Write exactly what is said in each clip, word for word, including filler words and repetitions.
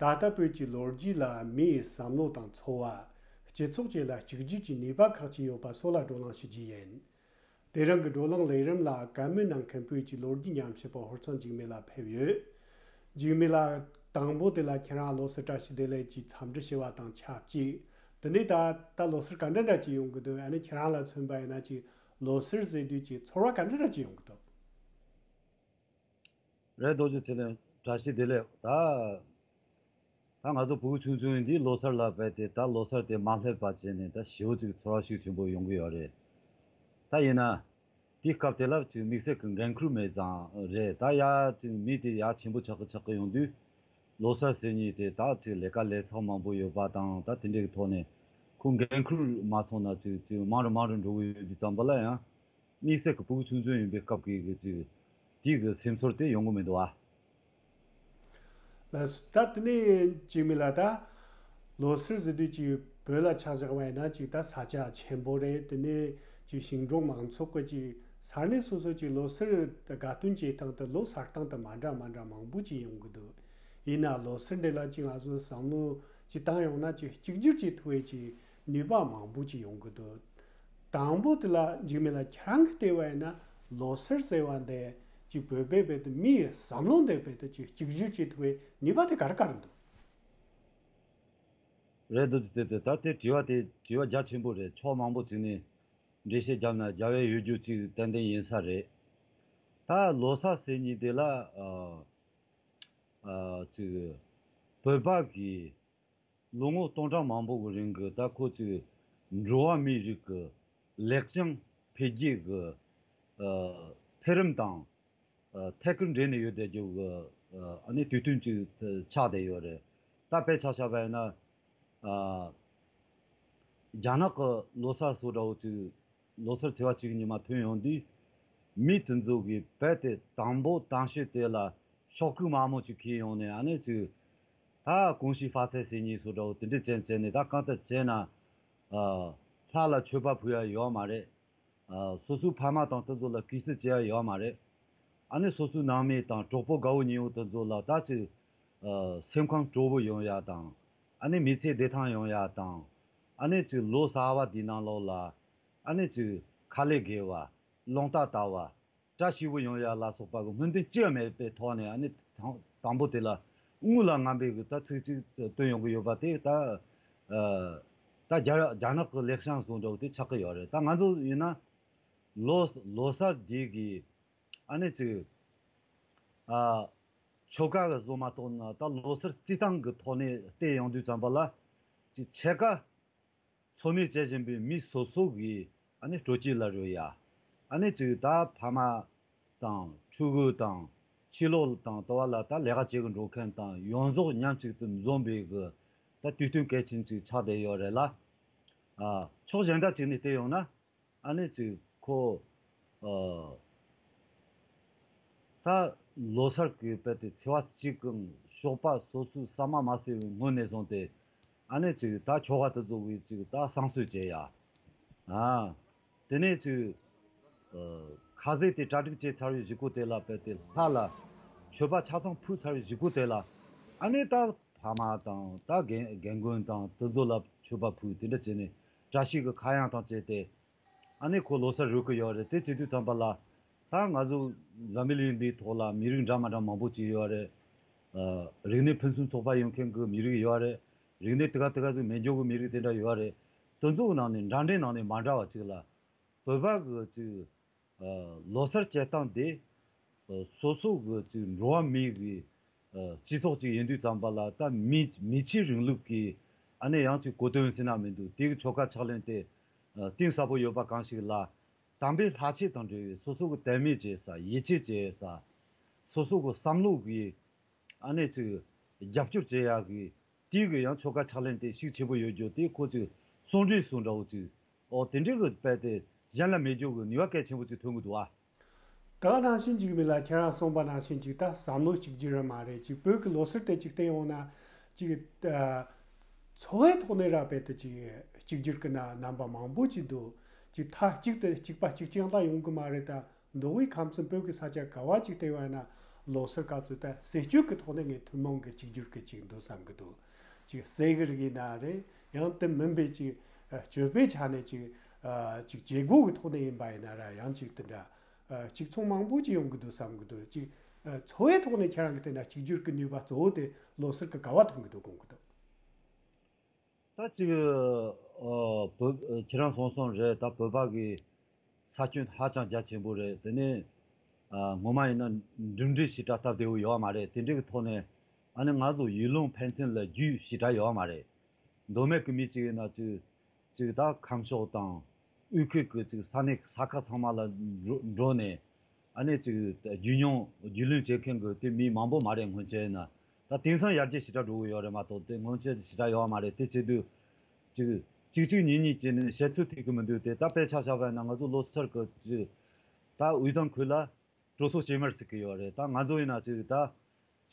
ད་ལྟ་བོད་ཀྱི་ལོ་རྒྱུས་ལ་མིའི་བསམ་བློ་དང་འཚོ་བ། སྤྱི་ཚོགས་བཅས་ལ་གཅིག་གྱུར་གྱི་ནུས་པ་ཁག་ཅིག་ཡོད་པ་སོགས་ལ་བགྲོ་གླེང་ཞུ་རྒྱུ་ཡིན། དེ་རིང་གི་བགྲོ་གླེང་ལས་རིམ་ལ་བཀའ་མོལ་གནང་མཁན་བོད་ཀྱི་ལོ་རྒྱུས་ཉམས་ཞིབ་པ་ཧོར་གཙང་འཇིགས་མེད་ལགས་ཕེབས་ཡོད། འཇིགས་མེད་ལགས། དང་པོ་དེ་ལ་ཁྱེད་རང་ལོ་གསར་བཀྲ་ཤིས་བདེ་ལེགས་ཀྱི་འཚམས་འདྲི་ཞུ་བ་དང་ཆབས་ཅིག་དེ་ནས་ད་ད་ལོ་གསར་ག་འདྲ་འདྲ་ཅིག་ཡོང་གི་འདུག་ཨ་ནི་ཁྱེད་རང་ལ་མཚོན་པ་ཡིན་ན་ཅིག་ལོ་གསར་ཟེར་དུས་ཀྱི་ཚོར་བ་ག་འདྲ་འདྲ་ཅིག་ཡོང་གི་འདུག་རེད། རྡོ་རྗེ་ཚེ་རིང་། བཀྲ་ཤིས་བདེ་ལེགས། ད་ད་ང་ཚོ་བུ་ཆུང་ཆུང་ཡིན་དུས་ལོ་གསར་ལ་བབས་ཏེ་ད་ལོ་གསར་དེ་མ་སླེབས་པ་བྱས་ནས་ད་ཞེ་པོ་ཅིག་ཚོར་བ་ཤུགས་ཆེན་པོ་ཡོང་གི་ཡོད་རེད། ད་ཡིན་ན་དེའི་སྐབས་དེ་ལ་ཅིག་དམིགས་བསལ་གྱི་འགན་ཁུར་མེད་ཙང་རེད། ད་ཡ་ཅིག་མི་དེ་ཡ་ཆེན་པོ་ཆགས་ཀྱི་ཆགས་ཀྱི་ཡོང་དུས་ལོ་གསར་ཟེར་མཁན་དེ་ད་ཅིག་ལས་ཀ་ལས་ཚང་མང་པོ་ཡོད་པ་དང་ད་དེ་འདྲའི་ཐོག་ནས་ཁོ་འགན་ཁུར་མ་སོང་ན་ཅིག་ཅིག་མང་རུ་མང་རུ་འགྲོ་གི་ཡོད་དུས་ཙམ་པ་ལ་ཡང་། དམིགས་བསལ་གྱི་ཕྲུ་གུ་ཆུང་ཆུང་ཡིན་པའི་སྐབས་ཀྱི་གི་ཅིག་དེའི་གི་སེམས་ཚོར་དེ་ཡོང་གི་མི་འདུག་ཨ། ལགས་སོ། ད་དེ་ནས་འཇིགས་མེད་ལགས། ད་ལོ་གསར་ཟེར་དུས་ཀྱི་བོད་ལ་ཆ་བཞག་པ་ཡིན་ན་ཅིག་ད་ས་ཆ་ཆེན་པོ་རེད། དེ་ནས་ཅིག་ཞིང་འབྲོག་མང་ཚོགས་ཀྱི་ཅིག་ས་གནས་སོ་སོ་ཅིག་ལོ་གསར་དགའ་སྟོན་བྱེད་སྟངས་དེ་ལོ་གསར་སྟངས་དེ་མ་འདྲ་མ་འདྲ་མང་པོ་ཅིག་ཡོང་གི་འདུག་ཡིན་ན་ལོ་གསར་འདི་ལ་ཅིག་ང་ཚོ་བསམ་བློ་ཅིག་བཏང་ཡོང་ན་ཅིག་གཅིག་གྱུར་གྱི་ཐུབ་པའི་ཅིག་ནུས་པ་མང་པོ་ཅིག་ཡོང་གི་འདུག་དང་པོ་དེ་ལ་འཇིགས་མེད་ལགས་ཁྱེད་རང་གིས་བལྟས་པ་ཡིན་ན་ལོ་གསར་ཟེར་བ་འདི་ཅིག་བོད་པའི་བོད་དུ་མིའི་བསམ་བློ་འདི་བོད་དུ་ཅིག་གཅིག་གྱུར་གྱི་ཐུབ་པའི་ནུས་པ་དེ་ག་རེ་ག་རེ་འདུག་རེད། འདུག་ཟེར་ཏེ་ད་དེ་དྲི་བ་དེ་དྲི་བ་རྒྱ་ཆེན་པོ་རེད། ཕྱོགས་མང་པོ་ཅིག་ནས་འགྲེལ་བཤད་བརྒྱབ་ན་རྒྱ་བལ་ཡོད་རྒྱུ་ཅིག་ཏན་ཏན་ཡིན་ས་རེད། ད་ལོ་གསར་ཟེར་མཁན་དེ་ལ་ཨ་ཨ་ཅིག་བོད་པ་གི་ལོ་ངོ་སྟོང་ཕྲག་མང་པོ་གི་རིང་གི་ད་ཁོ་ཚོས་འགྲོ་བ་མིའི་རིགས་ཀྱི་ལེགས་བྱང་འཕེལ་རྒྱས་ཀྱི་ཨ་འཕེལ་རིམ་དང་ཨ་ཐད་ཀར་འབྲེལ་ནས་ཡོད་བསྡད་རྒྱུ་གི་ཨ་ནི་དུས་སྟོན་ཅིག་ཆགས་བསྡད་ཡོད་རེད། ད་དཔེ་ཆ་བཞག་པ་ཡིན་ན་ཨ་རྒྱ་ནག་གི་ལོ་གསར་སོགས་འདྲ་བོ་ཅིག་ལོ་གསར་ཚེས་པ་གཅིག་ཉི་མ་ཐོན་ཡོང་དུས་མི་དེ་ཚོ་གིས་རྦད་དེ་དང་པོ་དང་ཤོས་དེ་ལ་ཤོག་གུ་དམར་མོ་ཅིག་འཁྱེར་ཡོང་ནས་ཨ་ནི་ཅིག་ད་གོང་ཞིག་ཧྥ་ཚའི་སེ་ཉིན་སོ་འདྲ་བོ་དེ་འདྲ་ཅན་བྱས་ནས་ད་གང་ལྟར་བྱས་ན་ཨ་ལྷ་ལ་མཆོད་པ་ཕུལ་ཡ་ཡོད་མ་རེད། ཨ་སོ་སོའི་ཕ་མ་དང་དེ་ཚོ་ལ་གུས་བརྩི་བྱེད་ཡ་ཡོད་མ་རེད། ཨ་ནི་སོ་སོའི་ནང་མི་དང་གྲོགས་པོ་དགའ་བོ་ཉེ་བོ་དེ་ཚོ་ལ་ད་ཅིག་ཨ་སེམས་ཁམས་སྤྲོ་བོ་ཡོང་ཡ་དང་། ཨ་ནི་མི་ཚེ་བདེ་ཐང་ཡོང་ཡ་དང་། ཨ་ནི་ཅིག་ལོ་གསར་བ་འདིའི་ནང་ལོགས་ལ་ཨ་ནི་ཅིག་ཁ་ལས་དགེ་བ། རླུང་རྟ་དལ་བ། བཀྲ་ཤིས་པོ་ཡོང་ཡ་ལ་སོགས་པ་གི་སྨོན་འདུན་ཅི་ཡང་མེད་པའི་ཐོག་ནས་ཨ་ནི་དང་དང་པོ་དེ་ལ་དངུལ་ལ་རྔམ་པའི་གི་ད་ཚིག་ཅིག་བཏོན་ཡོང་གི་ཡོད་པ་དེ་ད་ཨ་ད་རྒྱ་རྒྱ་ནག་གི་ལེགས་བྱང་བཟོ་འདྲ་བོ་དེ་ཆགས་ཀྱི་ཡོད་རེད། ད་ང་ཚོ་ཡིན་ན་ལོ་ལོ་གསར་འདི་གི་ཨ་ནི་ཅིག་ཨ་ཆོལ་ཁ་གི་བཟོ་མ་གཏོགས་ན་ད་ལོ་གསར་རྩིས་སྟངས་ཀྱི་ཐོག་ནས་བལྟས་ཡོང་དུས་ཙམ་པ་ལ་ཅིག་ཕྱེད་ཀ་འཚོ་གནས་བྱེད་བཞིན་པའི་མི་སོ་སོ་གིས་ཨ་ནི་སྤྲོ་སྐྱིད་ལ་རོལ་ཡ། ཨ་ནི་ཅིག་ད་ཕ་མ་དང་ཕྲུ་གུ་དང་ཕྱི་ལོགས་དང་དུ་བ་ལ་ད་ལས་ཀ་བྱེད་གི་འགྲོ་མཁན་དང་ཡོངས་རྫོགས་མཉམ་གཅིག་ཏུ་འཛོམས་པའི་གི་ད་དུས་སྟོན་གལ་ཆེན་ཅིག་ཆགས་བསྡད་ཡོད་རེད་ལ། ཨ་ཕྱོགས་གཞན་དག་ཅིག་ནས་བལྟས་ཡོང་ན། ཨ་ནི་ཅིག་ཁོ་ཨ་ད་ལོ་གསར་གྱི་དཔེ་དེ་ཚེས་པ་གཅིག་གམ་ཞོགས་པ་སོ་སོའི་ཟ་མ་མ་ཟོས་པའི་སྔོན་ནས་བཟུང་སྟེ་ཨ་ནི་ཅིག་ད་ཁྱོ་ག་དེ་ཚོ་གིས་ཅིག་ད་བསང་གསོལ་བྱེད་ཡ། ཨ་དེ་ནས་ཅིག་ཨ་ཁ་ཟས་དེ་གྲ་སྒྲིག་བྱས་ཚར་བའི་གཞུག་གུ་དེ་ལ་དཔེ་དེ་ལྷ་ལ་མཆོད་པ་ཆ་ཚང་ཕུལ་ཚར་བའི་གཞུག་གུ་དེ་ལ་ཨ་ནི་ད་ཕ་མ་དང་ད་རྒན་རྒན་རྒོན་དང་དེ་ཚོ་ལ་མཆོད་པ་ཕུལ་དེ་འདྲ་བྱས་ནས་བཀྲ་ཤིས་ཀྱི་ཁ་གཡང་དང་བཅས་ཏེ། ཨ་ནི་ཁོ་ལོ་གསར་རོལ་གི་ཡོད་རེད། དེ་བྱེད་དུས་ཙམ་པ་ལ་ད་ང་ཚོ་འཛམ་བུ་གླིང་འདིའི་ཐོག་ལ་མི་རིགས་འདྲ་མ་འདྲ་མང་པོ་ཅིག་ཡོད་རེད། ཨ་རིག་གནས་ཕུན་སུམ་ཚོགས་པ་ཡོད་མཁན་གྱི་མི་རིགས་ཡོད་རེད། རིག་གནས་དེ་ག་དེ་ག་ཚོ་མེད་འཇོག་གི་མི་རིགས་དེ་འདྲ་ཡོད་རེད། དེ་ཚོའི་ནང་ནས་འདྲ་འདྲའི་ནང་ནས་མ་འདྲ་བ་ཅིག་ལ་བོད་པ་གི་ཅིག་ཨ་ལོ་གསར་བྱེད་སྟངས་དེ་ཨ་སོ་སོ་གི་ཅིག་འགྲོ་བ་མིའི་གི་ཨ་སྤྱི་ཚོགས་ཅིག་ཡིན་དུས་ཙམ་པ་ལ་ད་མི་མི་ཆོས་རིང་ལུགས་ཀྱི་ཨ་ནི་ཡང་ཅིག་གོ་དོན་ཟེར་ན་མི་འདུག་དེ་གི་ཆོལ་ཁ་ཕྱག་ལེན་དེ་ཨ་གཏིང་ཟབ་པོ་ཡོད་པ་གང་ཞིག་ལ་དམ་པའི་ལྷ་ཆོས་དང་འབྲེལ་བའི་སོ་སོ་གི་དད་མོས་བྱེད་ས་ཡིད་ཆེས་བྱེད་ས་སོ་སོ་གི་བསམ་བློ་གི་ཨ་ནི་ཅིག་རྒྱབ་སྐྱོར་བྱེད་ཡག་གི་དེའི་གི་ཡང་ཆོལ་ཁ་ཕྱག་ལེན་དེ་ཤུགས་ཆེན་པོ་ཡོད་རྒྱུ་དེ་ཁོ་ཚོས་བརྩོན་འགྲུས་སུ་འདྲ་བོ་ཅིག་ཨོ་དེ་འདྲའི་གི་དཔེ་དེ་གཞན་ལ་མེད་རྒྱུ་གི་ནུས་པ་གལ་ཆེན་པོ་ཅིག་ཐོན་གི་འདུག་ཨ། ད་ག་ནང་བཞིན་འཇིགས་མེད་ལགས་ཁྱེད་རང་གསུངས་པ་ནང་བཞིན་ཅིག་ད་བསམ་བློ་གཅིག་གྱུར་ར་མ་རེད། ཅིག་བོད་ཀྱི་ལོ་གསར་དེ་ཅིག་བལྟས་ཡོང་ན་ཅིག་ཨ་འཚོ་བའི་ཐོག་ནས་ར་དཔེ་དེ་ཅིག་གཅིག་གྱུར་གི་ན་རྣམ་པ་མང་པོ་ཅིག་འདུག་ཅིག་མཐའ་གཅིག་ཏུ་གཅིག་པ་གཅིག་རྐྱང་ལ་ཡོང་གི་མ་རེད། ད་མདོ་དབུས་ཁམས་གསུམ་བོད་ཀྱི་ས་ཆ་ག་བ་ཅིག་བལྟས་པ་ཡིན་ན་ ལོ་སར་སྐབས་སུ་ད་ཟས་སྤྱོད་ཀྱི་ཐོག་ནས་ངས་ཐུན་མོང་གི་གཅིག་གྱུར་གྱི་ཅིག་འདུག་བསམ་གྱི་འདུག་ཅིག་ཟས་ཀྱི་རིགས་ཡིན་ན་རེད། ཡང་དེ་མིན་པའི་ཅིག་ཨ་སྤྱོད་པའི་ཆ་ནས་ཅིག་ཨ་ཅིག་བྱེད་སྒོ་གི་ཐོག་ནས་ཡིན་པ་ཡིན་ན་ར། ཡང་ཅིག་དེ་འདྲ་ཨ་གཅིག་མཚུངས་མང་པོ་ཅིག་ཡོང་གི་འདུག་བསམ་གྱི་འདུག་ཅིག་ཨ་འཚོ་བའི་ཐོག་ནས་ཁྱེད་རང་གི་དེ་འདྲ་གཅིག་གྱུར་གྱི་ནུས་པ་གཙོ་བོ་དེ་ལོ་སར་གྱི་སྐབས་ཐོན་གྱི་འདུག་དགོངས་ཀྱི་འདུག་ད་ཅིག་ཨ་བོད་ཁྱེད་རང་གསུངས་སོང་རེད། ད་བོད་པ་གི་ས་ཁྱོན་ཧ་ཅང་རྒྱ་ཆེན་པོ་རེད། དེ་ནས་ཨ་ངོ་མ་ཡིན་ན་འགྲིམ་འགྲུལ་ཞེ་དྲག་སྟབས་བདེ་བོ་ཡོད་མ་རེད། དེ་འདྲའི་གི་ཐོག་ནས་ཨ་ནི་ང་ཚོ་ཡུལ་ལུང་ཕན་ཚུན་ལ་རྒྱུས་ཞེ་དྲག་ཡོད་མ་རེད། མདོ་སྨད་གི་མི་ཅིག་ཡིན་ན་ཅིག་ཅིག་ད་ཁམས་ཕྱོགས་དང་དབུས་ཁུལ་གི་ཅིག་ས་གནས་ས་ཁག་ཚང་མ་ལ་འགྲོ་འགྲོ་ནས། ཨ་ནི་ཅིག་རྒྱུས་མྱོང་རྒྱུས་ལོན་བྱེད་མཁན་གྱི་དེ་མི་མང་པོ་མ་རེད། སྔོན་ཆད་ཡིན་ན་ད་དེང་སང་ཡར་རྒྱས་ཞེ་དྲག་འགྲོ་གི་ཡོད་རེད་མ་གཏོགས། དེ་སྔོན་ཆད་ཞེ་དྲག་ཡོད་མ་རེད། དེ་བྱེད་དུས་ཅིག་གཅིག་གཅིག་གཉིས་གཉིས་བྱས་ནས་བཤད་ཚོད་ཐིག་གི་མི་འདུག་དེ་ད་དཔེ་ཆ་བཞག་པ་ཡིན་ན་ང་ཚོ་ལོ་སར་གི་ཅིག་ད་དབུས་གཙང་ཁུལ་ལ་གྲོ་སོ་སྐྱེས་མར་ཟེར་གི་ཡོད་རེད། ད་ང་ཚོ་ཡིན་ན་ཅིག་ད་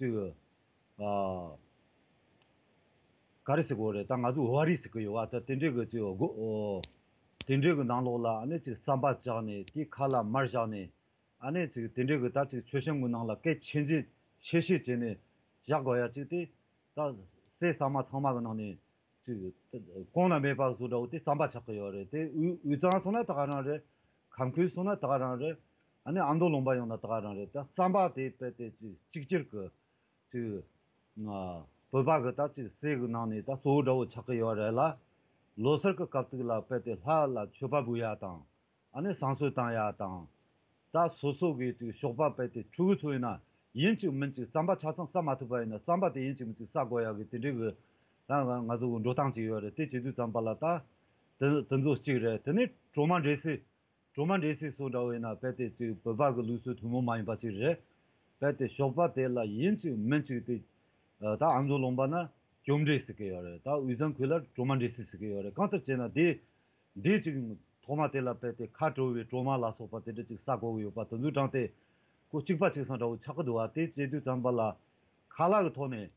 ཅིག་ཨ་ག་རེ་ཟེར་གི་ཡོད་རེད། ད་ང་ཚོ་བ་རི་ཟེར་གི་ཡོད་བ། ད་དེ་འདྲའི་གི་ཅིག་སྒོ་ཨོ་དེ་འདྲའི་གི་ནང་ལོགས་ལ་ཨ་ནི་ཅིག་རྩམ་པ་བཅག་ནས་དེའི་ཁ་ལ་མར་བཞག་ནས། ཨ་ནི་ཅིག་དེ་འདྲའི་གི་ད་ཅིག་མཆོད་བཤམས་གི་ནང་ལ་སྐད་ཆེན་ཆེ་ཆེ་བྱས་ནས་བཞག་དགོས་ཡ་ཅིག་དེ་ད་ཟས་ཟ་མ་ཚང་མ་གི་ནང་ནས་ཅིག་གོང་ན་མེད་པ་བཟོ་འདྲ་བོ་དེ་རྩམ་པ་ཆགས་གི་ཡོད་རེད། དེ་དབུས་དབུས་གཙང་སོང་ན་ད་ག་རང་རེད། ཁམས་ཁུལ་སོང་ན་ད་ག་རང་རེད། ཨ་ནི་ཨ་མདོ་ལུང་པ་ཡོང་ན་ད་ག་རང་རེད། ད་རྩམ་པ་དེ་དཔེ་དེ་ཅིག་གཅིག་གྱུར་གི་ཅིག་ང་བོད་པ་གི་ད་ཅིག་ཟས་གི་ནང་ནས་ད་གཙོ་བོ་འདྲ་བོ་ཆགས་གི་ཡོད་རེད་ལ། ལོ་སར་གི་སྐབས་དུས་ལ་དཔེ་དེ་ལྷ་ལ་མཆོད་པ་འབུལ་ཡ་དང་། ཨ་ནི་བསང་གསོལ་བཏང་ཡ་དང་། ད་སོ་སོ་གི་ཅིག་ཞོགས་པ་དཔེ་དེ་ཕྲུ་གུ་ཚོ་ཡིན་ན་ཡིན་གཅིག་མིན་གཅིག་རྩམ་པ་ཆ་ཚང་ཟ་མ་ཐུབ་པ་ཡིན་ན་རྩམ་པ་དེ་ཡིན་གཅིག་མིན་གཅིག་ཟ་དགོས་ཡ་གི་དེ་འདྲའི་གི་ད་ང་ང་ཚོ་གི་འགྲོ་སྟངས་ཅིག་ཡོད་རེད། དེ་བྱེད་དུས་ཙམ་པ་ལ་ད་དེ་དེ་ཚོ་གཅིག་རེད། དེ་ནས་གྲོ་མ་འབྲས་སིལ། གྲོ་མ་འབྲས་སིལ་སོགས་འདྲ་བོ་ཡིན་ན་དཔེ་དེ་ཅིག་བོད་པ་གི་ལུགས་སྲོལ་ཐུན་མོང་མ་ཡིན་པ་ཅིག་རེད། དཔེ་དེ་ཞོགས་པ་དེ་ལ་ཡིན་གཅིག་མིན་གཅིག་དེ་ད་ཨ་མདོ་ལུང་པ་ན་གྲོ་མ་འབྲས་སིལ་གི་ཡོད་རེད། ད་དབུས་གཙང་ཁུལ་ལ་གྲོ་མ་འབྲས་སིལ་ཟེར་གི་ཡོད་རེད། གང་ལྟར་བྱས་ན་དེ་འདི་ཅིག་ཐོག་མ་དེ་ལ་དཔེ་དེ་ཁ་བྲོ་བའི་གྲོ་མ་ལ་སོགས་པ་དེ་འདྲ་ཅིག་ཟ་དགོས་ཀྱི་ཡོད་པ་དེ་ཚོའི་གྲངས་དེ་ཁོ་གཅིག་པ་གཅིག་སང་འདྲ་བོ་ཆགས་ཀྱི་འདུག་བ། དེ་བྱེད་དུས་ཙམ་པ་ལ་ཁ་ལག་གི་ཐོག་ནས་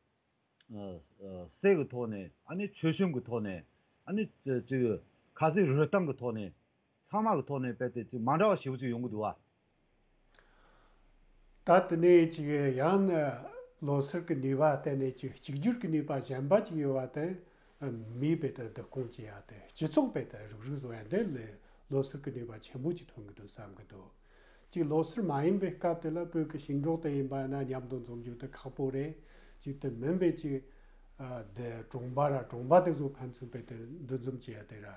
ཨ་ཨ་ཟས་ཀྱི་ཐོག་ནས་ཨ་ནི་མཆོད་བཤམས་ཀྱི་ཐོག་ནས་ཨ་ནི་ཅི་ཅིག་ཁ་ཟས་རོལ་སྟངས་ཀྱི་ཐོག་ནས་ཚང་མ་གི་ཐོག་ནས་དཔེ་དེ་ཅིག་མ་འདྲ་བ་ཞེ་པོ་ཅིག་ཡོང་གི་འདུག་བ། ད་དེ་ནས་ཅིག་ཡང་ན་ལོ་སར་གྱི་ནུས་པ་བརྟེན་ནས་ཅིག་གཅིག་གྱུར་གྱི་ནུས་པ་གཞན་པ་ཅིག་ཡོད་པ་དེ། མིའི་བེད་དེ་བདག་སྐྱོང་བྱེད་ཡ་དེ། སྤྱི་ཚོགས་བེད་དེ་རུག་རུག་བཟོ་ཡ་འདི་ལས་ལོ་སར་གྱི་ནུས་པ་ཆེན་པོ་ཅིག་ཐོན་གྱི་འདུག་བསམ་གྱི་འདུག་ཅིག་ལོ་སར་མ་ཡིན་པའི་སྐབས་དེ་ལ་བོད་ཀྱི་ཞིང་འབྲོག་དེ་ཡིན་པ་ན་མཉམ་དུ་འཛོམས་རྒྱུ་དེ་ཁག་པོ་རེད། ཅིག་དེ་མིན་པའི་ཅིག་ཨ་དེ་གྲོང་པ་ར་གྲོང་པ་དེ་ཚོ་ཕན་ཚུན་བེད་དེ་འདུ་འཛོམས་བྱེད་ཡ་དེ་ར་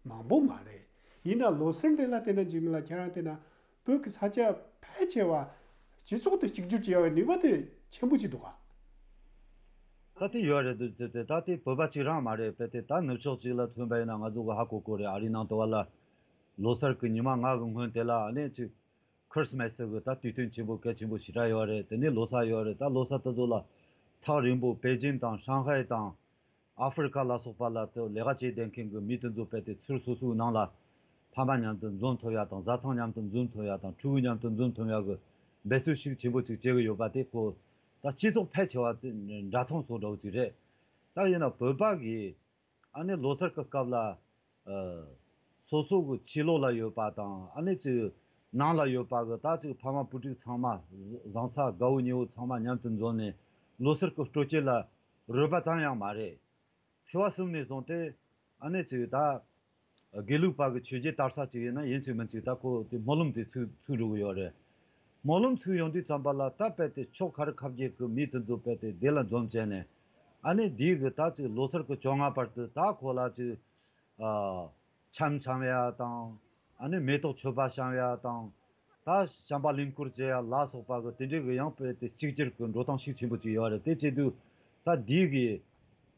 མང་པོ་མ་རེད། ཡིན་ན་ལོ་སར་འདི་ལ་བལྟས་ན་འཇིགས་མེད་ལ་ཁྱེད་རང་བལྟས་ན། བོད་ཀྱི་ས་ཆ་ཕལ་ཆེ་བ་སྤྱི་ཚོགས་དེ་གཅིག་གྱུར་བྱེད་ཡ་བའི་ནུས་པ་དེ་ཆེན་པོ་ཅིག་འདུག་ག་ད་དེ་ཡོད་རེད་འདུག་ཟེར་ཏེ། ད་དེ་བོད་པ་གཅིག་རང་མ་རེད། དཔེ་དེ་ད་ནུབ་ཕྱོགས་གཅིག་ལ་མཚོན་པ་ཡིན་ན་ང་ཚོ་གི་ཧ་གོ་གོ་རེད། ཨ་རིའི་ནང་དུ་བ་ལ་ལོ་སར་གི་ཉི་མ་ལྔ་གི་སྔོན་དེ་ལ་ཨ་ནི་ཅིག་ཁྲིས་མེ་སི་གི་ད་དུས་སྟོན་ཆེན་པོ་གལ་ཆེན་པོ་ཞེ་དྲག་ཡོད་རེད། དེ་ནས་ལོ་གསར་ཡོད་རེད། ད་ལོ་གསར་དེ་ཚོ་ལ་ཐག་རིང་པོ་པེ་ཅིན་དང་ཧྲང་ཧའེ་དང་ཨ་ཧྥེ་རི་ཁ་ལ་སོགས་པ་ལ་དེ་ལས་ཀ་བྱེད་བསྡད་མཁན་གྱི་མི་དེ་ཚོ་དཔེ་དེ་ཚུར་སོ་སོའི་ནང་ལ་ཕ་མ་མཉམ་དུ་འཛོམས་ཐུབ་ཡ་དང་། བཟའ་ཚང་མཉམ་དུ་འཛོམས་ཐུབ་ཡ་དང་། ཕྲུ་གུ་མཉམ་དུ་འཛོམས་ཐུབ་ཡ་གི་འབད་བརྩོན་ཤུགས་ཆེན་པོ་ཅིག་བྱེད་ཀྱི་ཡོད་པ་དེ་ཁོ་ད་སྤྱི་ཚོགས་ཕལ་ཆེ་བ་དེ་འདྲ་མཚུངས་བཟོ་འདྲ་བོ་ཅིག་རེད། ད་ཡིན་ན་བོད་པ་གིས་ཨ་ནི་ལོ་སར་གྱི་སྐབས་ལ་ཨ་སོ་སོ་གི་ཕྱི་ལོགས་ལ་ཡོད་པ་དང་ཨ་ནི་ཅིག་ནང་ལ་ཡོད་པ་གི་ད་ཅིག་ཕ་མ་བུ་ཕྲུག་ཚང་མ་བཟང་ས་དགའ་བོ་ཉེ་བོ་ཚང་མ་མཉམ་དུ་འཛོམས་ནས་ལོ་སར་གྱི་སྤྲོ་སྐྱིད་ལ་རོལ་པ་ཙམ་ཡང་མ་རེད། ཚེས་པ་གསུམ་ནས་བཟུང་སྟེ་ཨ་ནི་ཅིག་ད་དགེ་ལུགས་པ་གི་ཆོས་བརྒྱུད་དར་ས་ཅིག་ཡིན་ན་ཡིན་ཅིག་མིན་ཅིག་ད་ཁོ་དེ་སྨོན་ལམ་དེ་ཚུགས་ཚུགས་འགྲོ་གི་ཡོད་རེད། སྨོན་ལམ་ཚུགས་ཡོང་དུས་ཙམ་པ་ལ་ད་དཔེ་དེ་ཕྱོགས་ཁ་རི་ཁ་བརྒྱད་ཀྱི་མི་དེ་ཚོ་དཔེ་དེ་དེ་ལ་འཛོམས་བྱས་ནས་ཨ་ནི་དེའི་གི་ད་ཅིག་ལོ་སར་གྱི་བཅོ་ལྔ་བར་དུ་ད་ཁོ་ལ་ཅིག་ཨ་འཆམ་འཆམ་ཡ་དང་། ཨ་ནི་མེ་ཏོག་མཆོད་པ་བཤམས་ཡ་དང་། ད་བྱམས་པ་ལིང་སྐོར་བྱེད་ཡ་ལ་སོགས་པ་གི་དེ་འདྲའི་གི་ཡང་དཔེ་དེ་གཅིག་གྱུར་གི་འགྲོ་སྟངས་ཤུགས་ཆེན་པོ་ཅིག་ཡོད་རེད། དེ་བྱེད་དུས་ད་འདི་གི་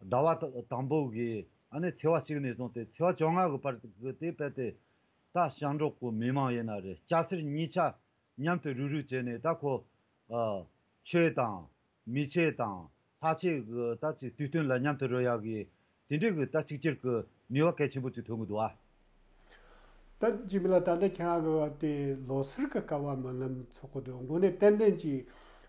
ཟླ་བ་དང་པོ་གི་ཨ་ནི་ཚེས་པ་གཅིག་ནས་བཟུང་སྟེ་ཚེས་པ་བཅོ་ལྔ་གི་བར་གི་དེ་དཔེ་དེ་ད་ཞིང་འབྲོག་གི་མི་མང་ཡིན་ན་རེད། སྐྱ་སེར་གཉིས་ཆ་མཉམ་དུ་རུག་རུག་བྱས་ནས་ད་ཁོ་ཨ་ཆོས་དང་། མི་ཆོས་དང་ལྷ་ཆོས་ཀྱི་ད་ཅིག་དུས་སྟོན་ལ་མཉམ་དུ་རོལ་ཡག་གི་དེ་འདྲའི་གི་ད་གཅིག་གྱུར་གྱི་ནུས་པ་གལ་ཆེན་པོ་ཅིག་ཐོན་གི་འདུག་ཨ། ད་འཇིགས་མེད་ལགས། ད་ལྟ་ཁྱེད་རང་གི་དེ་ལོ་སར་གི་སྐབས་བ་སྨོན་ལམ་ཚོགས་གི་འདུག་དངོས་གནས་ཏན་ཏན་གྱི་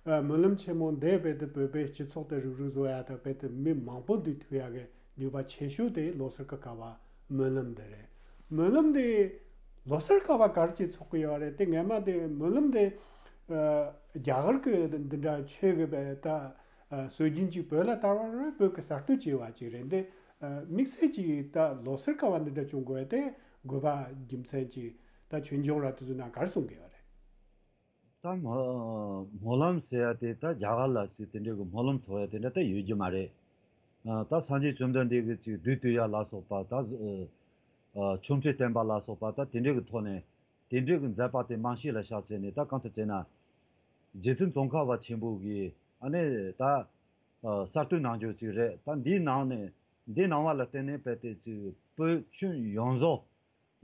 ཨ་སྨོན་ལམ་ཆེན་མོ་འདི་རྦད་དེ་བོད་པའི་སྤྱི་ཚོགས་དེ་རུག་རུག་བཟོ་ཡ་དང་རྦད་དེ་མི་མང་པོ་འདུས་ཐུབ་ཡ་གི་ནུས་པ་ཆེ་ཤོས་དེ་ལོ་སར་གི་སྐབས་བ་སྨོན་ལམ་འདི་རེད། སྨོན་ལམ་འདི་ལོ་སར་སྐབས་བ་ག་རེ་བྱས་ཚོགས་གི་ཡོད་རེད། དེ་སྔས་མ་དེ་སྨོན་ལམ་དེ་ ཨ། རྒྱ་གར་གྱི་འདི་འདྲ་ཆོས་ཀྱི་བས་ད་ཨ་སྲོལ་རྒྱུན་ཅིག་བོད་ལ་དར་བ་རེད། བོད་ཀྱི་གསར་གཏོད་བྱས་པ་ཅིག་རེད། འདི་ཨ་དམིགས་བསལ་ཅིག་ད་ལོ་སར་ག་བ་འདི་འདྲ་བྱུང་དགོས་ཡ་དེ་དགོས་པ་རྒྱུ་མཚན་ཅིག་ད་ཆོས་འབྱུང་ར་དེ་ཚོ་ནང་ག་རེ་གསུང་གི་ཡོད་རེད། ད་སྨོན་སྨོན་ལམ་ཟེར་ཡ་དེ་ད་རྒྱ་གར་ལ་ཅིག་དེ་འདྲའི་གི་སྨོན་ལམ་ཚོགས་ཡ་དེ་འདྲ་ད་ཡོད་རྒྱུ་མ་རེད། ཨ་ད་སངས་རྒྱས་བཅོམ་ལྡན་འདས་ཀྱི་ཅིག་བདུད་བཏུལ་ཡ་ལ་སོགས་པ་ད་ཨ་ཆོ་འཕྲུལ་བསྟན་པ་ལ་སོགས་པ་ད་དེ་འདྲའི་གི་ཐོག་ནས་དེ་འདྲའི་གི་མཛད་པ་དེ་མང་ཤས་ལ་བཞག་བྱས་ནས། ད་གང་ལྟར་བྱས་ན་རྗེ་བཙུན་ཙོང་ཁ་པ་ཆེན་པོ་གིས་ཨ་ནི་ད་ཨ་གསར་གཏོད་གནང་རྒྱུ་ཅིག་རེད། ད་འདིའི་ནང་ནས་འདི་གནང་བ་ལ་བརྟེན་ནས་དཔེ་དེ་ཅིག་བོད་ཁྱོན་ཡོངས་རྫོགས་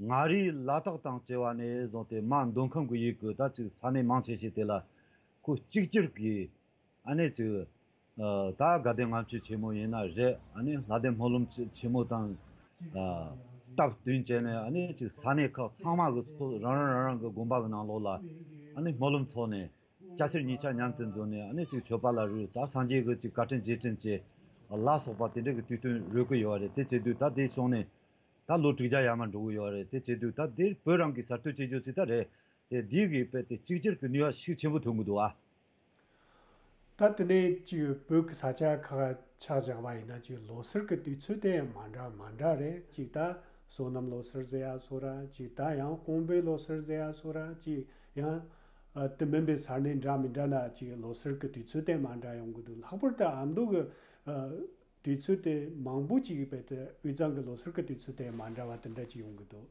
མངའ་རིས་ལ་དྭགས་དང་བཅས་པ་ནས་བཟུང་སྟེ་མར་མདོ་ཁམས་ཀྱི་ཡུལ་གྱི་ད་ཅིག་ས་གནས་མང་ཆེ་ཤོས་དེ་ལ་ཁོ་གཅིག་གྱུར་གྱིས་ཨ་ནི་ཅིག་ཨ་ད་དགའ་ལྡན་ལྔ་མཆོད་ཆེན་མོ་ཡིན་ན་རེད། ཨ་ནི་ལྷ་ལྡན་སྨོན་ལམ་ཆེན་མོ་དང་ཨ་སྟབས་བསྟུན་བྱས་ནས་ཨ་ནི་ཅིག་ས་གནས་ཁག་ཚང་མ་གི་ཚོ་རང་རང་རང་རང་གི་དགོན་པ་གི་ནང་ལོགས་ལ་ཨ་ནི་སྨོན་ལམ་ཚོགས་ནས། སྐྱ་སེར་གཉིས་ཆ་མཉམ་དུ་འཛོམས་ནས་ཨ་ནི་ཅིག་མཆོད་པ་ལ་རོལ། ད་སངས་རྒྱས་ཀྱི་ཅིག་བཀའ་དྲིན་རྗེས་དྲན་བཅས་ལ་སོགས་པ་དེ་འདྲ་གི་དུས་སྟོན་རོལ་གི་ཡོད་རེད། དེ་བྱེད་དུས་ད་དེ་བྱུང་ནས་ད་ལོ་དྲུག་བརྒྱ་ཡར་མར་འགྲོ་གི་ཡོད་རེད། དེ་བྱེད་དུས་ད་དེ་བོད་རང་གི་གསར་གཏོད་བྱེད་རྒྱུ་ཅིག་ད་རེད། དེ་འདི་གི་དཔེ་དེ་གཅིག་གྱུར་གྱི་ནུས་པ་ཤུགས་ཆེན་པོ་ཐོན་གི་འདུག་ཨ། ད་དེ་ནས་ཅིག་བོད་ཀྱི་ས་ཆ་ཁག་ཆ་བཞག་པ་ཡིན་ན་ཅིག་ལོ་སར་གྱི་དུས་ཚོད་དེ་མ་འདྲ་མ་འདྲ་རེད། ཅིག་ད་སོ་ནམ་ལོ་སར་ཟེར་ཡ་སོ་ར། ཅིག་ད་ཡང་ཀོང་པོའི་ལོ་སར་ཟེར་ཡ་སོ་ར། ཅིག་ཡང་ཨ་དེ་མིན་པའི་ས་གནས་འདྲ་མི་འདྲ་ན་ཅིག་ལོ་སར་གྱི་དུས་ཚོད་དེ་མ་འདྲ་ཡོང་གི་འདུག་ལྷག་པར་དུ་ཨ་མདོ་གི་ཨ་དུས་ཚོད་དེ་མང་པོ་ཅིག་རྦད་དེ་དབུས་གཙང་གི་ལོ་སར་གྱི་དུས་ཚོད་དེ་མ་འདྲ་བ་དེ་འདྲ་ཅིག་ཡོང་གི་འདུག་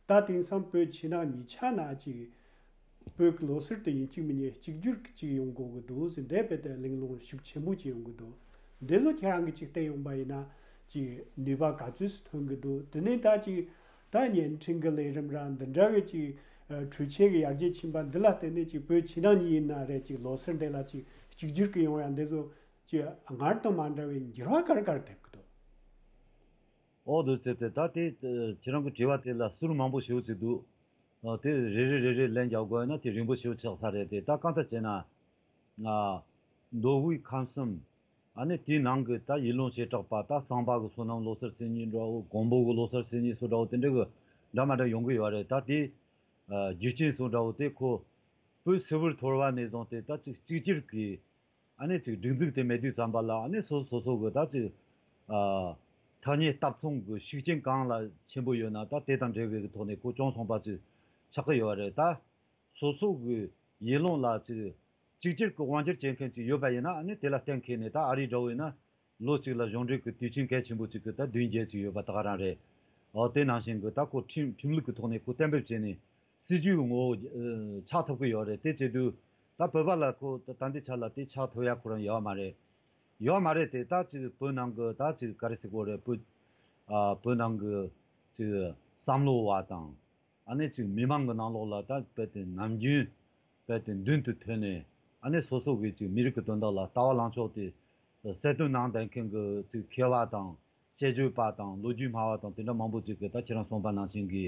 ད་དེང་སང་བོད་ཕྱི་ནང་གཉིས་ཆ་ན་ཅིག་བོད་ཀྱི་ལོ་སར་དེ་ཡིན་གཅིག་མིན་གཉིས་གཅིག་གྱུར་ཅིག་ཡོང་དགོས་ཀྱི་འདུག་ཟེར། འདས་པའི་དེ་གླེང་སློང་ཤུགས་ཆེན་པོ་ཅིག་ཡོང་གི་འདུག་འདི་ཚོ་ཁྱེད་རང་གིས་ཅིག་བལྟས་ཡོང་པ་ཡིན་ན་ཅིག་ནུས་པ་ག་ཚོད་སུ་ཐོན་གྱི་འདུག་དེ་ནས་ད་ཅིག་ད་བརྙན་འཕྲིན་གྱི་ལས་རིམ་ར་འདི་འདྲ་གི་ཅིག་འཕྲུལ་ཆས་ཀྱི་ཡར་རྒྱས་ཕྱིན་པ་འདི་ལ་བརྟེན་ནས་ཅིག་བོད་ཕྱི་ནང་གཉིས་ཡིན་ན་རེད། ཅིག་ལོ་སར་འདི་ལ་ཅིག་གཅིག་གྱུར་གྱི་ཡོང་ཡ་འདི་ཚོ་ཅིག་སྔར་དང་མ་འདྲ་བའི་འགྱུར་བ་ག་རེ་ག་རེ་ཐེབས་ཀྱི་འདུག་འོ་འདུག་ཟེར་ཏེ་ད་དེ་ཁྱེད་རང་གི་དྲི་བ་དེ་ལ་ཟུར་མང་པོ་ཞེ་པོ་ཅིག་འདུག་ཨ་དེ་རེ་རེ་རེ་རེ་ལན་རྒྱག་དགོས་ན་དེ་རིང་པོ་ཞེ་པོ་ཆགས་ས་རེད་དེ། ད་གང་ལྟར་བྱས་ན། ཨ་མདོ་དབུས་ཁམས་གསུམ། ཨ་ནི་དེའི་ནང་གི་ད་ཡུལ་ལུང་བྱེ་བྲག་པ། ད་གཙང་པ་གི་སོ་ནམ་ལོ་སར་ཟེར་མཁན་འདྲ་བོ། ཀོང་པོ་གི་ལོ་སར་ཟེར་མཁན་སོ་འདྲ་བོ། དེ་འདྲ་གི་འདྲ་མ་འདྲ་ཡོང་གི་ཡོད་རེད། ད་དེ་ཨ་རྒྱུ་རྐྱེན་སོ་འདྲ་བོ་དེ་ཁོ་བོད་སིལ་བུར་འཐོར་བ་ནས་བཟུང་སྟེ་ད་ཅིག་གཅིག་གྱུར་གྱི་ཨ་ནི་ཅིག་སྒྲིག་འཛུགས་དེ་མེད་དུས་ཙམ་པ་ལ། ཨ་ནི་སོ་སོ་སོ་གི་ད་ཅིག་ཨ་ཐ་སྙད་སྟབས་མཚུངས་ཀྱི་ཤུགས་རྐྱེན་གང་ལ་ཆེན་པོ་ཡོད་ན་ད་དེ་དང་འབྲེལ་བའི་གི་ཐོག་ནས་ཁོ་བྱུང་སོང་པ་ཅིག་ཆགས་ཀྱི་ཡོད་རེད། ད་སོ་སོ་གི་ཡུལ་ལུང་ལ་ཅིག་གཅིག་གྱུར་གྱི་དབང་སྒྱུར་བྱེད་མཁན་ཅིག་ཡོད་པ་ཡིན་ན། ཨ་ནི་དེ་ལ་གཏན་འཁེལ་ནས། ད་ཨ་རི་འདྲ་བོ་ཡིན་ན་ལོ་གཅིག་ལ་གཞུང་འབྲེལ་གྱི་དུས་ཆེན་གལ་ཆེན་པོ་ཅིག་གི་ད་བདུན་བརྒྱད་ཅིག་ཡོད་པ་ད་ག་རང་རེད། འོ་དེ་ནང་བཞིན་གྱི་ད་ཁོ་ཁྲིམས་ཁྲིམས་ལུགས་ཀྱི་ཐོག་ནས་ཁོ་གཏན་འབེབས་བྱས་ནས་སྲིད་ཇུས་ཀྱི་ངོ་བོ་ཨ་ཆགས་ཐུབ་ཀྱི་ཡོད་རེད། དེ་བྱེད་དུས་ད་བོད་པ་ལ་ཁོ་ད་ད་འདི་ཆ་ལ་དེ་ཆགས་ཐུབ་ཡ་ཁོ་རང་ཡོད་མ་རེད། ཡོད་མ་རེད་དེ། ད་ཅིག་བོད་ནང་གི་ད་ཅིག་ག་རེ་ཟེར་དགོས་རེད། བོད་ཨ་བོད་ནང་གི་ཅིག་བསམ་བློ་བ་དང་། ཨ་ནི་ཅིག་མི་མང་གི་ནང་ལོགས་ལ་ད་རྦད་དེ་ནམ་རྒྱུན་རྦད་དེ་མདུན་དུ་ཐོན་ནས། ཨ་ནི་སོ་སོ་གི་ཅིག་མི་རིགས་ཀྱི་དོན་དག་ལ་ལྟ་བ་ལངས་ཕྱོགས་དེ་གསལ་སྟོན་གནང་བསྡད་མཁན་གྱི་ཅིག་མཁས་པ་དང་དཔྱད་བརྗོད་པ་དང་ལོ་རྒྱུས་སྨྲ་བ་དང་དེ་འདྲ་མང་པོ་ཅིག་གིས་ད་ཁྱེད་རང་གསུངས་པ་ནང་བཞིན་གྱི་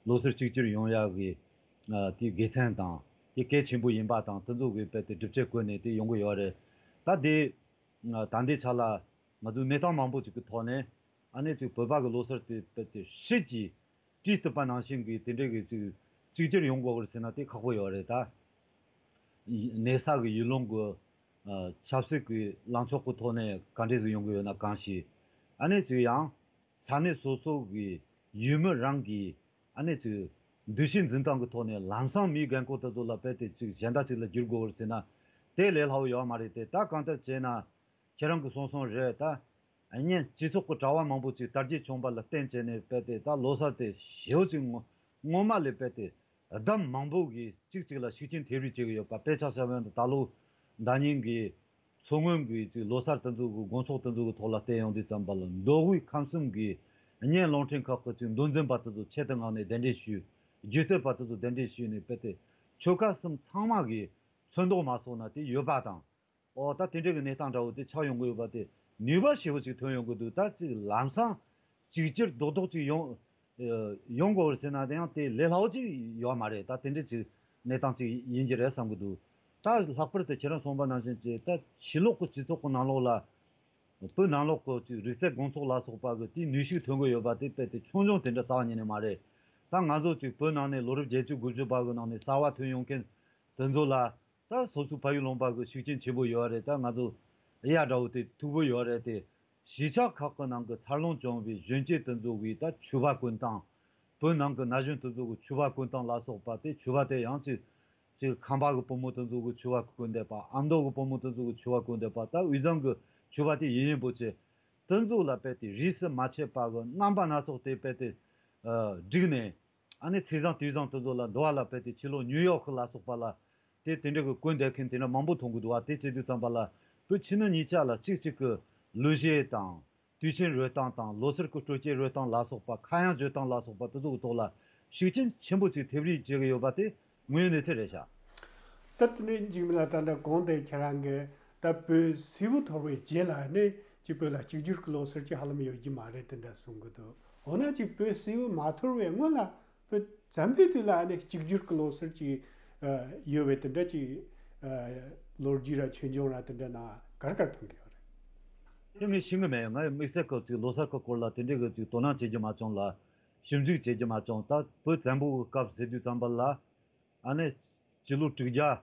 ལོ་སར་གཅིག་གྱུར་ཡོང་ཡག་གི་ཨ་དེའི་དགེ་མཚན་དང་དེ་གལ་ཆེན་པོ་ཡིན་པ་དང་དེ་ཚོ་གི་རྦད་དེ་སྒྲུབ་བྱེད་བཀོད་ནས་དེ་ཡོང་གི་ཡོད་རེད། ད་དེ་ད་ལྟའི་ཆ་ལ་ང་ཚོའི་གནས་སྟངས་མང་པོ་ཅིག་གི་ཐོག་ནས། ཨ་ནི་ཅིག་བོད་པ་གི་ལོ་སར་དེ་རྦད་དེ་ཧྲིལ་གྱིས་བྲིས་ཐུབ་པ་ནང་བཞིན་གྱི་དེ་འདྲའི་གི་ཅིག་གཅིག་གྱུར་ཡོང་དགོས་རེད་ཟེར་ན་དེ་ཁག་པོ་ཡོད་རེད། ད་གནས་ས་གི་ཡུལ་ལུང་གི་ཨ་ཆབ་སྲིད་ཀྱི་ལངས་ཕྱོགས་ཀྱི་ཐོག་ནས་ག་འདྲས་ཟིག་ཡོང་གི་ཡོད་ན་གང་ཤེས། ཨ་ནི་ཅིག་ཡང་ས་གནས་སོ་སོ་གི་ཡུལ་མི་རང་གི་ཨ་ནི་ཅིག་འདུ་ཤེས་འཛིན་སྟངས་ཀྱི་ཐོག་ནས་ལམ་སང་མིའི་རྒན་གོག་དེ་ཚོ་ལ་རྦད་དེ་ཅིག་གཞན་དག་ཅིག་ལ་བསྒྱུར་དགོས་རེད་ཟེར་ན་དེ་ལས་སླ་བོ་ཡོད་མ་རེད་དེ། ད་གང་ལྟར་བྱས་ན། ཁྱེད་རང་གིས་གསུངས་སོང་རེད། ད་ཨ་ནི་སྤྱི་ཚོགས་ཀྱི་དྲ་བ་མང་པོ་ཅིག་དར་རྒྱས་བྱུང་བ་ལ་བརྟེན་བྱས་ནས་རྦད་དེ་ད་ལོ་སར་དེ་ཞེ་པོ་ཅིག་སྔོ་སྔོན་མ་ལས་རྦད་དེ་ལྡབ་མང་པོ་གིས་གཅིག་གཅིག་ལ་ཤུགས་རྐྱེན་ཐེབས་རེས་བྱེད་ཀྱི་ཡོད་པ། དཔེ་ཆ་བཞག་པ་ཡིན་ན་ད་ལོ་ཟླ་ཉིན་གྱི་མཚོ་སྔོན་གྱི་ཅིག་ལོ་སར་དེ་ཚོ་གི་དགོང་ཚོགས་དེ་ཚོ་གི་ཐོག་ལ་བལྟས་ཡོང་དུས་ཙམ་པ་ལ་མདོ་དབུས་ཁམས་གསུམ་གྱི་བརྙན་རླུང་འཕྲིན་ཁག་གི་ཅིག་མདོ་འཛིན་པ་དེ་ཚོ་ཆེད་དུ་མངགས་ནས་གདན་འདྲེན་ཞུས། སྒྱུ་རྩལ་པ་དེ་ཚོ་གདན་འདྲེན་ཞུས་ནས་རྦད་དེ་ཆོལ་ཁ་གསུམ་ཚང་མ་གིས་ཚོན་མདོག་མ་སོགས་ན་དེ་ཡོད་པ་དང་། ཨོ་ད་དེ་འདྲ་གི་གནས་སྟངས་འདྲ་བོ་དེ་ཆགས་ཡོང་གི་ཡོད་པ་དེ་ནུས་པ་ཞེ་པོ་ཅིག་ཐོན་ཡོང་གི་འདུག་ད་ཅིག་ལམ་སང་གཅིག་གྱུར་རྡོག་རྡོག་ཅིག་ཡོང་ཨ་ཡོང་དགོས་རེད་ཟེར་ན་དེ་ཡང་དེ་ལས་སླ་བོ་ཅིག་ཡོད་མ་རེད། ད་དེ་འདྲ་ཅིག་གནས་སྟངས་ཅིག་ཡིན་གྱི་རེད་བསམ་གྱི་འདུག་ད་ལྷག་པར་དུ་ཁྱེད་རང་གསུངས་པ་ནང་བཞིན་ཅིག་ད་ཕྱི་ལོགས་ཀྱི་སྤྱི་ཚོགས་ཀྱི་ནང་ལོགས་ལ་བོད་ནང་ལོགས་ཀྱི་ཅིག་རིག་རྩལ་དགོང་ཚོགས་ལ་སོགས་པ་གི་དེའི་ནུས་ཤུགས་ཐོན་གྱི་ཡོད་པ་དེ་དཔེ་དེ་ཆུང་ཆུང་དེ་འདྲ་རྩ་བ་ཉིད་ནས་མ་རེད། ད་ང་ཚོ་ཅིག་བོད་ནང་ནས་ལོ་རབས་བརྒྱད་ཅུ་དགུ་བཅུ་པ་གི་ནང་ནས་གསར་བ་ཐོན་ཡོང་མཁན་དེ་ཚོ་ལ། ད་སོ་སོའི་ཕ་ཡུལ་ལུང་པ་གི་ཤུགས་རྐྱེན་ཆེན་པོ་ཡོད་རེད། ད་ང་ཚོ་ཡ་འདྲ་བོ་དེ་མཐུག་པོ་ཡོད་རེད་དེ། གཞིས་ཆགས་ཁག་གི་ནང་གི་འཚར་ལོངས་བྱུང་བའི་གཞོན་སྐྱེས་དེ་ཚོ་གིས་ད་ཆོས་པ་གོན་སྟངས། བོད་ནང་གི་ན་གཞོན་དེ་ཚོ་གི་ཆོས་པ་གོན་སྟངས་ལ་སོགས་པ་དེ། ཆོས་པ་དེ་ཡང་ཅིག་ཅིག་ཁམས་པ་གི་བུ་མོ་དེ་ཚོ་གི་ཆོས་པ་གོན་བསྡད་པ། ཨ་མདོ་གི་བུ་མོ་དེ་ཚོ་གི་ཆོས་པ་གོན་བསྡད་པ། ད་དབུས་གཙང་གི་ཆོས་པ་དེ་ཡིན་ཡིན་པོ་ཆེ། དེ་ཚོ་ལ་རྦད་དེ་རིས་སུ་མ་ཆད་པ་གི་རྣམ་པ་སྣ་ཚོགས་དེ་རྦད་དེ་ཨ་བསྒྲིགས་ནས། ཨ་ནི་ཚེས་བཟང་དུས་བཟང་དེ་ཚོ་ལ་འདུལ་བ་ལ་རྦད་དེ་ཕྱི་ལོགས་ནིའུ་ཡོག་ལ་སོགས་པ་ལ་དེ་དེ་འདྲ་གི་བཀོད་འདེད་མཁན་དེ་འདྲ་མང་པོ་མཐོང་གི་འདུག་བ། དེ་བྱེད་དུས་ཙམ་པ་ལ་བོད་ཕྱི་ནང་གཉིས་ཆ་ལ་གཅིག་གཅིག་གི་ལོ་གཞས་དང་དུས་ཆེན་རོལ་སྟངས་དང་ལོ་སར་གི་སྤྲོ་སྐྱིད་རོལ་སྟངས་ལ་སོགས་པ། ཁ་གཡང་བརྗོད་སྟངས་ལ་སོགས་པ་དེ་ཚོ་གི་ཐོག་ལ་ཤུགས་རྐྱེན་ཆེན་པོ་ཅིག་ཐེབས་རེས་བྱེད་ཀྱི་ཡོད་པ་དེ་དངོས་ཡོད་གནས་ཚུལ་རེད་ཤག་ད་དེ་ནས་འཇིགས་མེད་ལགས། ད་ལྟ་གོང་དེ་ཁྱེད་རང་གིས་ད་བོད་སིལ་བུ་འཐོར་བའི་རྗེས་ལ་ནི་ཅིག་བོད་ལ་གཅིག་གྱུར་གྱི་ལོ་སར་ཅིག་ཧ་ལམ་ཡོད་ཀྱི་མ་རེད་དེ་འདྲ་གསུང་གི་འདུག་འོ་ན་ཅིག་བོད་སིལ་བུ་མ་འཐོར་བའི་སྔོན་ལ་བོད་བཙན་པོའི་དུས་ལ་ནི་གཅིག་གྱུར་གྱི་ལོ་སར་ཅིག་ཡོད་པའི་དེ་འདྲ་ཅིག་ལོ་རྒྱུས་ར་ཆོས་འབྱུང་ར་དེ་འདྲ་ནང་གར་གར་མཐོང་གི་ཡོད་རེད། དེ་ངས་ཤེས་ཀྱི་མེད། ངས་དམིགས་བསལ་གྱི་ཅིག་ལོ་སར་གྱི་སྐོར་ལ་དེ་འདྲའི་གི་ཅིག་དོ་སྣང་བྱེད་རྒྱུ་མ་བྱུང་ལ། ཞིབ་འཇུག་བྱེད་རྒྱུ་མ་བྱུང་། ད་བོད་བཙན་པོ་གི་སྐབས་ཟེར་དུས་ཙམ་པ་ལ། ཨ་ནི་སྤྱི་ལོ་དྲུག་བརྒྱ།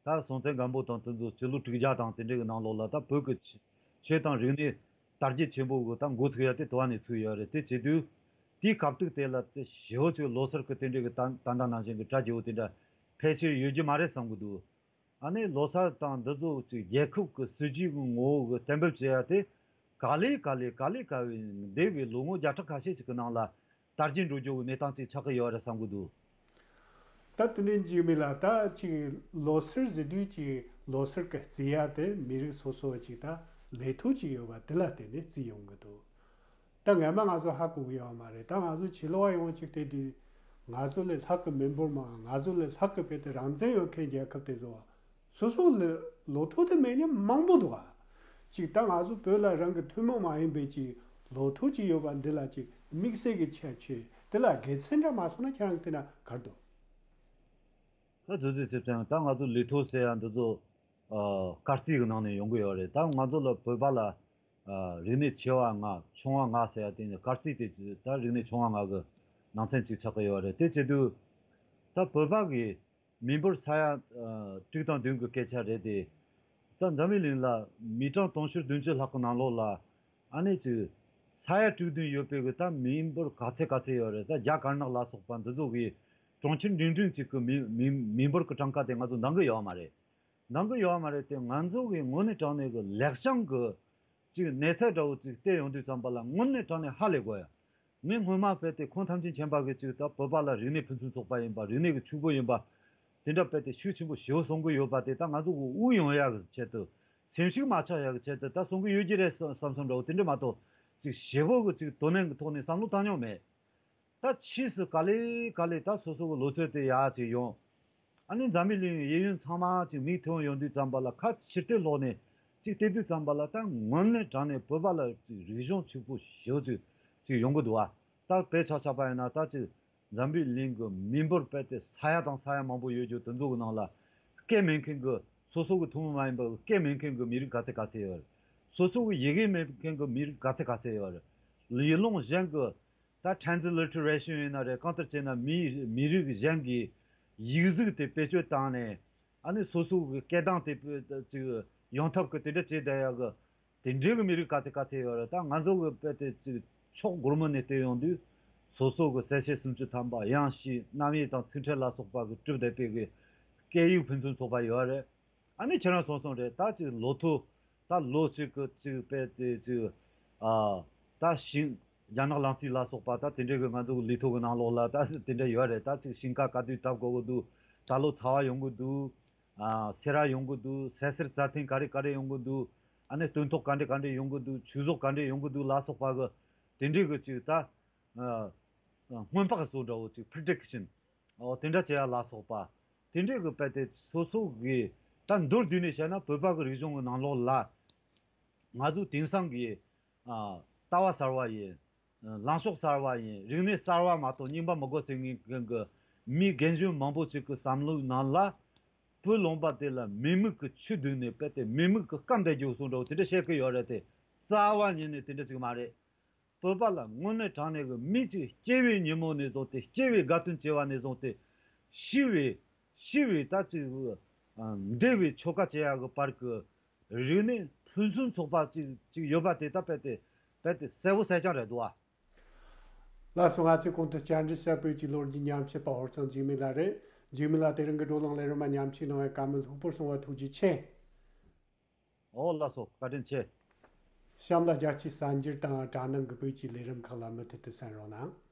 ད་སྲོང་བཙན་སྒམ་པོ་དང་དེ་ཚོ་སྤྱི་ལོ་དྲུག་བརྒྱ་དང་དེ་འདྲའི་གི་ནང་ལོགས་ལ་ད་བོད་ཀྱི་ཆོས་ཆོས་དང་རིག་གནས་དར་རྒྱས་ཆེན་པོ་གི་ད་འགོ་ཚུགས་ཡ་དེ་དེ་བ་ནས་ཚུགས་ཡོད་རེད། དེ་བྱེད་དུས་དེའི་སྐབས་དུས་དེ་ལ་དེ་ཞེ་བོ་ཅིག་ལོ་སར་གི་དེ་འདྲའི་གི་ད་ད་ལྟ་ནང་བཞིན་གི་གྲ་རྒྱས་པོ་དེ་འདྲ་ཕལ་ཆེར་ཡོད་རྒྱུ་མ་རེད་བསམ་གི་འདུག་ཨ་ནི་ལོ་སར་དང་འདི་ཚོ་ཅིག་རྒྱལ་ཁབ་ཀྱི་སྲིད་ཇུས་ཀྱི་ངོ་བོ་གི་གཏན་འབེབས་བྱེད་ཡ་དེ་ག་ལེ་ག་ལེ་ག་ལེ་ག་ལེ་འདས་པའི་ལོ་ངོ་བརྒྱ་ཕྲག་ཁ་ཤས་ཅིག་གི་ནང་ལ་དར་རྒྱས་འགྲོ་རྒྱུ་གི་གནས་སྟངས་ཅིག་ཆགས་ཀྱི་ཡོད་རེད་བསམ་གི་འདུག་ད་དེ་ནས་འཇིགས་མེད་ལགས། ད་ཅིག་ལོ་སར་ཟེར་དུས་ཅིག་ལོ་སར་གི་རྩི་ཡ་དེ་མི་རིགས་སོ་སོ་ཅིག་ད་ལས་ཐོག་ཅིག་ཡོད་པ་དེ་ལ་བརྟེན་ནས་རྩི་ཡོང་གི་འདུག་ད་ངས་མ་ང་ཚོ་ཧ་གོ་གི་ཡོད་མ་རེད། ད་ང་ཚོ་ཕྱི་ལོགས་ཡོང་ཅིག་བལྟས་དུས་ང་ཚོ་ལས་ལྷག་གི་མི་འབོར་མང་། ང་ཚོ་ལས་ལྷག་གི་བལྟས་ཏེ་རང་བཙན་ཡོད་མཁན་རྒྱལ་ཁབ་དེ་ཚོ་སོ་སོ་ལས་ལོ་ཐོ་དེ་མེད་མཁན་མང་པོ་འདུག་ཨ། ཅིག་ད་ང་ཚོ་བོད་ལ་རང་གི་ཐུན་མོང་མ་ཡིན་པའི་ཅིག་ལོ་ཐོ་ཅིག་ཡོད་པ་འདི་ལ་ཅིག་དམིགས་བསལ་གྱི་ཁྱད་ཆོས་དེ་ལ་དགེ་མཚན་འདྲ་མ་སོང་ན་ཁྱེད་རང་གི་དེ་ན་གར་འདུག་ད་དུས་ཚོད་ཚེ་བཙན། ད་ང་ཚོ་ལས་ཐོ་ཟེར་ཡ་འདི་ཚོ་ཨ་སྐར་རྩིས་ཀྱི་ནང་ནས་ཡོང་གི་ཡོད་རེད། ད་ང་ཚོ་ལ་བོད་པ་ལ་ཨ་རིག་གནས་ཆེ་བ་ལྔ་ཆུང་བ་ལྔ་ཟེར་ཡ་དེ་ནི་སྐར་རྩིས་དེ་ད་རིག་གནས་ཆུང་བ་ལྔ་གི་ནང་ཚན་གཅིག་ཆགས་ཀྱི་ཡོད་རེད། དེ་བྱེད་དུས་ད་བོད་པ་གི་མི་འབོར་ས་ཡ་ཨ་དྲུག་དང་བདུན་གྱི་སྐད་ཆ་རེད་དེ། ད་འཛམ་བུའི་གླིང་ལ་མི་གྲངས་དུང་ཕྱུར་བདུན་ཅུ་ལྷག་གི་ནང་ལོགས་ལ་ཨ་ནི་ཅིག་ས་ཡ་དྲུག་བདུན་ཡོད་པའི་གི་ད་མི་འབོར་ག་ཚད་ག་ཚད་ཡོད་རེད། ད་རྒྱ་དཀར་ནག་ལ་སོགས་པ་འདི་ཚོ་གི་གྲོང་ཁྱེར་འབྲིང་འབྲིང་ཅིག་གི་མི་མི་མི་འབོར་གྱི་གྲངས་ཀ་དེ་ང་ཚོ་འདང་གི་ཡོད་མ་རེད། འདང་གི་ཡོད་མ་རེད་དེ། ང་ཚོ་གི་དངོས་གནས་དྲང་གནས་གི་ལེགས་བྱང་གི་ཅིག་གནས་ཚད་འདྲ་བོ་ཅིག་བལྟས་ཡོང་དུས་ཙམ་པ་ལ་དངོས་གནས་དྲང་གནས་ཧ་ལས་དགོས་ཡ། ངས་སྔོན་མ་བལྟས་ཏེ་ཁོང་ཐམས་ཅད་མཁྱེན་པ་གི་ཅིག་ད་བོད་པ་ལ་རིག་གནས་ཕུན་སུམ་ཚོགས་པ་ཡིན་པ། རིག་གནས་གི་ཕྱུག་པོ་ཡིན་པ། དེ་འདྲ་བལྟས་ཏེ་ཤུགས་ཆེན་པོ་ཞེ་པོ་གསུང་གི་ཡོད་པ་དེ་ད་ང་ཚོ་གི་དབུགས་ཡོང་ཡ་གི་ཆེད་དུ། སེམས་ཤུགས་མ་ཆག་ཡ་གི་ཆེད་དུ་ད་གསུང་གི་ཡོད་ཀྱི་རེད་བསམ་བསམ་འདྲ་བོ་དེ་འདྲ་མ་གཏོགས་ཅིག་ཞེ་པོ་གི་ཅིག་དོ་ནན་གི་ཐོག་ནས་བསམ་བློ་བཏང་མྱོང་མེད། ད་ཕྱིས་སུ་ག་ལེ་ག་ལེ་ད་སོ་སོ་གི་ལོ་ཚོད་དེ་ཡར་ཅིག་ཡོང་། ཨ་ནི་འཛམ་བུའི་གླིང་གཡས་གཡོན་ཚང་མ་ཅིག་མིག་ཐོན་ཡོང་དུས་ཙམ་པ་ལ་ཁ་ཕྱིར་བལྟས་ལོག་ནས་ཅིག་བལྟས་དུས་ཙམ་པ་ལ་ད་དངོས་གནས་དྲང་གནས་བོད་པ་ལ་ཅིག་རིག་གཞུང་ཕྱུག་པོ་ཞེ་པོ་ཅིག་ཅིག་ཡོང་གི་འདུག་བ། ད་དཔེ་ཆ་ཆ་པ་ཡིན་ན་ད་ཅིག་འཛམ་བུའི་གླིང་གི་མི་འབོར་དཔེ་དེ་ས་ཡ་དང་ས་ཡ་མང་པོ་ཡོད་རྒྱུ་དེ་ཚོ་གི་ནང་ལ་སྐད་མེད་མཁན་གི་སོ་སོ་གི་ཐུན་མོང་མ་ཡིན་པ་གི་སྐད་མེད་མཁན་གི་མི་རིགས་ག་ཚད་ག་ཚད་ཡོད་རེད། སོ་སོ་གི་ཡི་གེ་མེད་མཁན་གི་མི་རིགས་ག་ཚད་ག་ཚད་ཡོད་རེད། ཡུལ་ལུང་གཞན་གི་ད་transliteration ཡིན་ན་རེད། གང་ལྟར་བྱས་ན་མི་མི་རིགས་གཞན་གྱི་ཡིག་གཟུགས་དེ་བེད་སྤྱོད་བཏང་ནས་ཨ་ནི་སོ་སོ་གི་སྐད་གདངས་དེ་ཅིག་ཡོང་ཐབས་ཀྱི་དེ་འདྲ་བྱས་བསྡད་ཡ་གི་དེ་འདྲའི་གི་མི་རིགས་ག་ཚད་ག་ཚད་ཡོད་རེད། ད་ང་ཚོ་གི་དཔེ་དེ་ཅིག་ཕྱོགས་སྒོར་མོ་ནས་བལྟས་ཡོང་དུས་སོ་སོ་གི་གསལ་བྱེད་སུམ་ཅུ་ཐམ་པ། དབྱངས་བཞི། རྣམ་དབྱེ་དང་ཚིག་ཕྲད་ལ་སོགས་པ་གི་གྲུབ་བསྡད་པའི་གི་སྐད་ཡིག་ཕུན་སུམ་ཚོགས་པ་ཡོད་རེད། ཨ་ནི་ཁྱེད་རང་གསུངས་སོང་རེད། ད་ཅིག་ལོ་ཐོ་ད་ལོ་གཅིག་གི་ཅིག་དཔེ་དེ་ཅིག་ཨ་ད་ཞིང་རྒྱ་ནག་གླང་རྩེ་ལ་སོགས་པ་ད་དེ་འདྲའི་གི་ང་ཚོ་གི་ལས་ཐོ་གི་ནང་ལོགས་ལ་ད་དེ་འདྲ་ཡོད་རེད། ད་ཅིག་ཞིང་ཁ་ག་དུས་བཏབ་དགོས་གི་འདུག་ད་ལོ་ཚ་བ་ཡོང་གི་འདུག་ཨ་སེ་ར་ཡོང་གི་འདུག་སད་སེར་རྩྭ་ཐན་ག་རེ་ག་རེ་ཡོང་གི་འདུག་ཨ་ནི་སྟོན་ཐོག་ག་འདྲ་ག་འདྲ་ཡོང་གི་འདུག་ཆུ་གཟུགས་ག་འདྲ་ཡོང་གི་འདུག་ལ་སོགས་པ་གི་དེ་འདྲའི་གི་ཅིག་ད་ཨ་སྔོན་དཔག་བཟོ་འདྲ་བོ་ཅིག་prediction འོ་དེ་འདྲ་བྱེད་ཡ་ལ་སོགས་པ། དེ་འདྲའི་གི་དཔེ་དེ་སོ་སོ་གི་ད་མདོར་བསྡུས་ནས་བཤད་ན་བོད་པ་གི་རིག་གཞུང་གི་ནང་ལོགས་ལ་ང་ཚོ་དེང་སང་གི་ཨ་ལྟ་བ་གསར་བ་ཡིན། ལངས་ཕྱོགས་གསར་བ་ཡིན། རིག་གནས་གསར་བ་མ་གཏོགས་རྙིང་པ་མི་དགོས་ཟེར་མཁན་གི་མི་རྒན་གཞོན་མང་པོ་ཅིག་གི་བསམ་བློའི་ནང་ལ་བོད་ལུང་པ་དེ་ལ་མེ་མུག་གི་ཆུ་བསྡུས་ནས་དཔེ་དེ་མེ་མུག་གི་སྐམ་བསྡད་རྒྱུ་གསུང་འདྲ་བོ་དེ་འདྲ་བཤད་གི་ཡོད་རེད་དེ། རྩ་བ་ཉིད་ནས་དེ་འདྲ་ཅིག་མ་རེད། བོད་པ་ལ་དངོས་གནས་དྲང་གནས་ཀྱི་མི་གཅིག་སྐྱེ་བའི་ཉིན་མོ་ནས་བཟུང་སྟེ། སྐྱེ་བའི་དགའ་སྟོན་བྱེད་པ་ནས་བཟུང་སྟེ། ཤི་བའི་ཤི་བའི་ད་ཅིག་ འདས་པའི་ཆོལ་ཁ་བཅས་ཡ་གི་བར་གྱི་རིག་གནས་ཕུན་སུམ་ཚོགས་པ་ཅིག་ཅིག་ཡོད་པ་དེ་ད་རྦད་དེ་རྦད་དེ་གསལ་བོ་གསལ་རྐྱང་རེད་འདུག་ཨ། ལགས་སོ། ང་ཚོས་གོང་དུ་བཅར་འདྲི་ཞུས་པའི་བོད་ཀྱི་ལོ་རྒྱུས་ཉམས་ཞིབ་པ་ཧོར་གཙང་འཇིགས་མེད་ལགས་རེད། འཇིགས་མེད་ལགས། དེ་རིང་གི་བགྲོ་གླེང་ལས་རིམ་མ་མཉམ་ཞུགས་གནང་བའི་བཀའ་མོལ་ལྷུག་པོར་གསུང་བ་ཐུགས་རྗེ་ཆེ། ཨོ་ལགས་སོ། བཀའ་དྲིན་ཆེ། གཤམ་ལ་རྒྱལ་སྤྱིའི་གསར་འགྱུར་དང་དྲ་ནང་གི་བོད་ཀྱི་ལས་རིམ་ཁག་ལ་མུ་མཐུད་དུ་གསན་རོགས་གནང་།